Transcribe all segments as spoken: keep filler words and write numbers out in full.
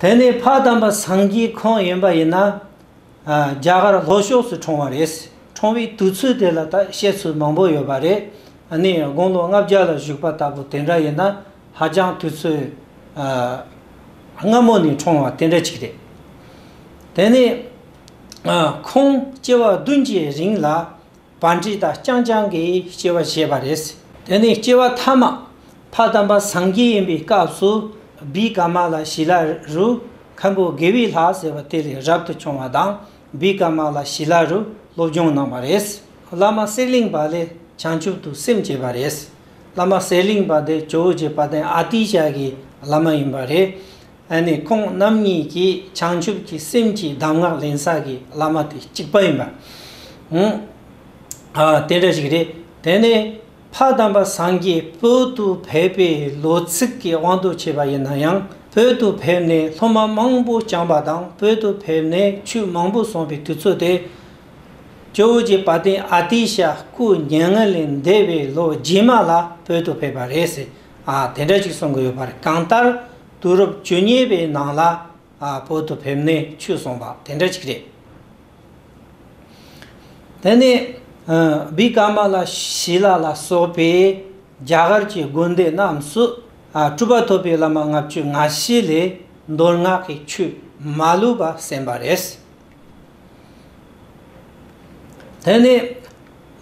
དེ་ནས་ཕ་དམ་པ་སངས་རྒྱས་ཁོང་ཡིན་པ་ཡིན་ན། ཨ། རྒྱ་གར་ལྷོ་ཕྱོགས་སུ་འཁྲུངས་པ་རེད། འཁྲུངས་པའི་དུས་ཚོད་དེ་ལ་ད་བཤད་ཚུལ་མང་པོ་ཡོད་པ་རེད། ཨ་ནི་དགུང་ལོ་ལྔ་བརྒྱ་ལ་བཞུགས་པ་ལྟ་བུ་དེ་འདྲ་ཡིན་ན། ཧ་ཅང་དུས་ཚོད། ཨ། སྔ་མོ་ནས་འཁྲུངས་པ་དེ་འདྲ་ཅིག་རེད། དེ་ནས། ཨ། ཁོང་སྐྱེ་བ་བདུན་གྱི་རིང་ལ། པཎྜི་ཏ་རྐྱང་རྐྱང་གིས་སྐྱེ་བ་བཞེས་པ་རེད། དེ་ནས་སྐྱེ་བ་ཐ་མ་ཕ་དམ་པ་སངས་རྒྱས་ཡིན་པའི་སྐབས་སུ། བི་ཀ་མ་ལ་ཤི་ལ་རུ་མཁན་པོ་དགེ་བའི་ལྷ་ཟེར་བ་དེ་ལས་རབ་ཏུ་བྱུང་བ་དང་། བི་ཀ་མ་ལ་ཤི་ལ་རུ་སློབ་སྦྱོང་གནང་བ་རེད། བླ་མ་གསེར་གླིང་པ་ལས་བྱང་ཆུབ་ཏུ་སེམས་བསྐྱེད་པ་རེད། བླ་མ་གསེར་གླིང་པ་དེ་ཇོ་བོ་རྗེ་དཔལ་ལྡན་ཨ་ཏི་ཤ་གི་བླ་མ་ཡིན་པ་རེད། ཨ་ནི་ཁོང་རྣམ་གཉིས་ཀྱིས་བྱང་ཆུབ་ཀྱི་སེམས་ཀྱི་གདམས་ངག་ལེན་ས་གི་བླ་མ་དེ་གཅིག་པ་ཡིན་པ། ཨང་། ཨ། དེ་འདྲ་ཞིག་རེད། དེ་ནས་ཕ་དམ་པ་སངས་རྒྱས་བོད་དུ་ཕེབས་པའི་ལོ་ཚིགས་ཀྱི་དབང་དུ་བྱས་པ་ཡིན་ན་ཡང་། བོད་དུ་ཕེབས་ནས་སློབ་མ་མང་པོ་བསྐྱངས་པ་དང་། བོད་དུ་ཕེབས་ནས་ཆོས་མང་པོ་གསུངས་པའི་དུས་ཚོད་དེ། ཇོ་བོ་རྗེ་དཔལ་ལྡན་ཨ་ཏི་ཤ་སྐུ་མྱ་ངན་ལས་འདས་པའི་ལོ་རྗེས་མ་ལ་བོད་དུ་ཕེབས་པ་རེད་ཟེར། ཨ། དེ་འདྲ་ཅིག་གསུང་གི་ཡོད་པ་རེད། གང་ལྟར་དུས་རབས་བཅུ་གཉིས་པའི་ནང་ལ། ཨ། བོད་དུ་ཕེབས་ནས་ཆོས་གསུངས་པ་དེ་འདྲ་ཅིག་རེད། དེ་ནས། ཨ། བི་ཀ་མ་ལ་ཤི་ལ་ལ་སོགས་པའི་རྒྱ་གར་གྱི་དགོན་སྡེ་རྣམས་སུ། ཨ། གྲུབ་པ་ཐོབ་པའི་བླ་མ་ལྔ་བཅུ་ང་བཞི་ལས་མདོ་སྔགས་ཀྱི་ཆོས་མ་ལུས་པ་གསན་པ་རེད། དེ་ནས།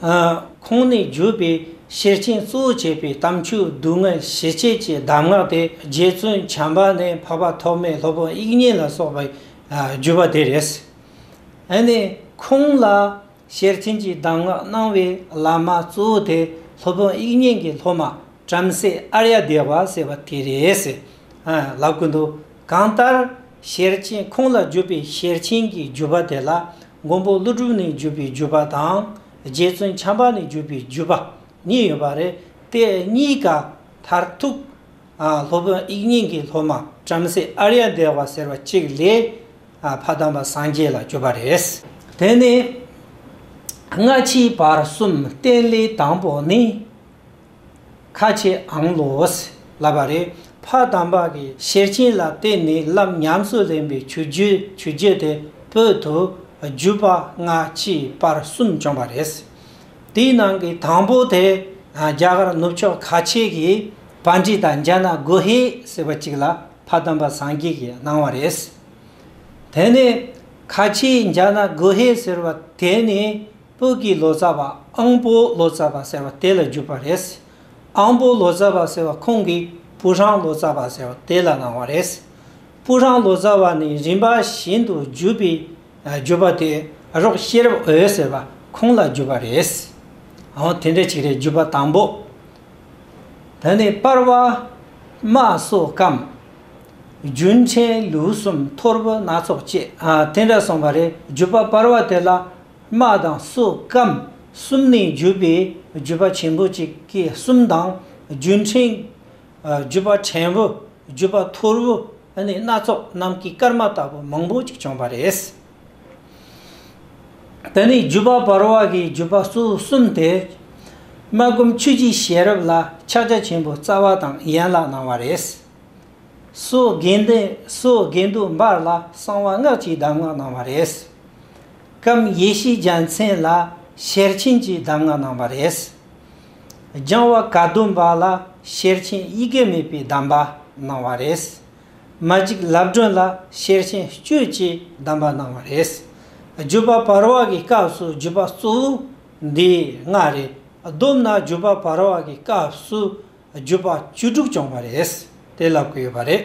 ཨ། ཁོང་ནས་བརྒྱུད་པའི་ཤེར་ཕྱིན་གཙོ་བོ་བྱས་པའི་དམ་ཆོས་སྡུག་བསྔལ་ཞི་བྱེད་ཀྱི་གདམས་ངག་དེ་རྗེ་བཙུན་བྱམས་པ་ནས་འཕགས་པ་ཐོགས་མེད་སློབ་དཔོན་དབྱིག་གཉེན་ལ་སོགས་པའི། ཨ། བརྒྱུད་པ་དེ་རེད། ཨ་ནི་ཁོང་ལ་ཤེར་ཕྱིན་གྱི་གདམས་ངག་གནང་བའི་བླ་མ་གཙོ་བོ་དེ་སློབ་དཔོན་དབྱིག་གཉེན་གྱི་སློབ་མ་བྲམ་ཟེ་ཨཱརྱ་དེ་བ་ཟེར་བ་དེ་རེད་ཟེར། ཨ། ལབ་ཀྱི་འདུག་གང་ལྟར་ཤེར་ཕྱིན། ཁོང་ལ་བརྒྱུད་པའི་ཤེར་ཕྱིན་གྱི་བརྒྱུད་པ་དེ་ལ་མགོན་པོ་ཀླུ་སྒྲུབ་ནས་བརྒྱུད་པའི་བརྒྱུད་པ་དང་། རྗེ་བཙུན་བྱམས་པ་ནས་བརྒྱུད་པའི་བརྒྱུད་པ་གཉིས་ཡོད་པ་རེད། དེ་གཉིས་ཀ་མཐར་ཐུག། ཨ། སློབ་དཔོན་དབྱིག་གཉེན་གྱི་སློབ་མ་བྲམ་ཟེ་ཨཱརྱ་དེ་བ་ཟེར་བ་གཅིག་ལས། ཨ། ཕ་དམ་པ་སངས་རྒྱས་ལ་བརྒྱུད་པ་རེད། དེ་ནས་སྔ་ཕྱི་བར་གསུམ་བསྟེན་ལས་དང་པོ་ནི། ཁ་ཆེ་ཨང་ལོས་ལབ་པ་རེད། ཕ་དམ་པ་གིས་ཤེར་ཕྱིན་ལ་བརྟེན་ནས་ལམ་ཉམས་སུ་ལེན་པའི་ཆོས་བརྒྱུད། ཆོས་བརྒྱུད་དེ་བོད་དུ་བརྒྱུད་པ་སྔ་ཕྱི་བར་གསུམ་བྱུང་བ་རེད། དེའི་ནང་གི་དང་པོ་དེ། ཨ། རྒྱ་གར་ནུབ་ཕྱོགས་ཁ་ཆེ་གི་པཎྜི་ཏ་ཛྙཱ་ན་གུ་ཧེ་ཟེར་བ་ཅིག་ལ་ཕ་དམ་པ་སངས་རྒྱས་ཀྱིས་གནང་བ་རེད། དེ་ནས་ཁ་ཆེ་ཛྙཱ་ན་གུ་ཧེ་ཟེར་བ་དེ་ནི་བོད་ཀྱི་ལོ་ཙཱ་བ་དབང་པོ་ལོ་ཙཱ་བ་ཟེར་བ་དེ་ལ་བརྒྱུད་པ་རེད། དབང་པོ་ལོ་ཙཱ་བ་ཟེར་བ་ཁོང་གིས་པུ་ཧྲང་ལོ་ཙཱ་བ་ཟེར་བ་དེ་ལ་གནང་བ་རེད། པུ་ཧྲང་ལོ་ཙཱ་བ་ནི་རིམ་པ་བཞིན་དུ་བརྒྱུད་པའི། ཨ། བརྒྱུད་པ་དེ་རོགས་ཤེས་རབ་འོད་ཟེར་བ་ཁོང་ལ་བརྒྱུད་པ་རེད། འོ། དེ་འདྲ་ཅིག་རེད། བརྒྱུད་པ་དང་པོ། དེ་ནས་པར་བ་རྨ་སོ་སྐམ། རྒྱུན་ཕྲན་ལུགས་གསུམ་ཐོར་བུ་སྣ་ཚོགས་བཅས། ཨ། དེ་འདྲ་གསུངས་པ་རེད། བརྒྱུད་པ་པར་བ་དེ་ལ་རྨ་དང་སོ་སྐམ་གསུམ་ནས་བརྒྱུད་པའི་བརྒྱུད་པ་ཆེན་པོ་གཅིག་གི་གསུམ་དང་། རྒྱུན་ཕྲན། ཨ། བརྒྱུད་པ་ཕྲན་བུ། བརྒྱུད་པ་ཐོར་བུ། ཨ་ནི་སྣ་ཚོགས་ནམ་མཁའི་སྐར་མ་ལྟ་བུ་མང་པོ་ཅིག་བྱུང་བ་རེད། དེ་ནས་བརྒྱུད་པ་བར་བ་གི་བརྒྱུད་པ་གཙོ་བོ་གསུམ་དེ། སྨྲ་སྒོམ་ཆོས་ཀྱི་ཤེས་རབ་ལ་ཕྱག་རྒྱ་ཆེན་པོ་རྩ་བ་དང་ཡན་ལག་གནང་བ་རེད། སོ་དགེ་འདུན། སོ་དགེ་འདུན་འབར་ལ་གསང་བ་སྔགས་ཀྱི་གདམས་ངག་གནང་བ་རེད། སྐམ་ཡེ་ཤེས་རྒྱལ་མཚན་ལ་ཤེར་ཕྱིན་གྱི་གདམས་ངག་གནང་བ་རེད། སྦྱང་བ་ག་དུམ་པ་ལ་ཤེར་ཕྱིན་ཡི་གེ་མེད་པའི་གདམས་པ་གནང་བ་རེད། མ་གཅིག་ལབ་སྒྲོན་ལ་ཤེར་ཕྱིན་སྤྱོད་ཀྱི་གདམས་པ་གནང་བ་རེད། བརྒྱུད་པ་བར་བ་གི་སྐབས་སུ་བརྒྱུད་པ་གཙོ་བོ་འདི་ལྔ་རེད། བསྡོམས་ན་བརྒྱུད་པ་བར་བ་གི་སྐབས་སུ་བརྒྱུད་པ་བཅུ་དྲུག་བྱུང་བ་རེད། དེ་ལབ་ཀྱི་ཡོད་པ་རེད།